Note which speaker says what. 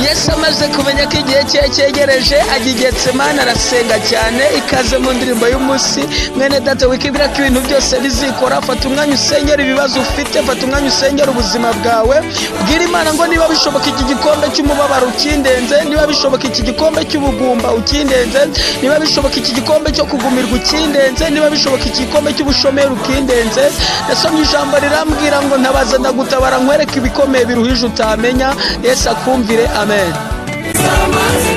Speaker 1: Yesu amaze kumenya ko igihe cye cyegereje, ajya i Getsemani arasenga cyane. Ikaze mu ndirimbo y'umunsi. Mwene data, wikibwira ko ibintu byose bizikora. Fata umwanya usengera ibibazo ufite, fata umwanya usengera ubuzima bwawe. Bwira Imana ngo niba bishoboka iki gikombe cy'umubabaro ukindenze, niba bishoboka iki gikombe cy'ubugumba ukindenze, niba bishoboka iki gikombe cyo kugumirwa ukindenze, niba bishoboka iki gikombe cy'ubushomeri ukindenze. Nasomye ijambo rirambwira ngo ntabaza ndagutabara, nkwereke ibikomeye biruhije utamenya. Yesu akumvire, amen.
Speaker 2: Amaze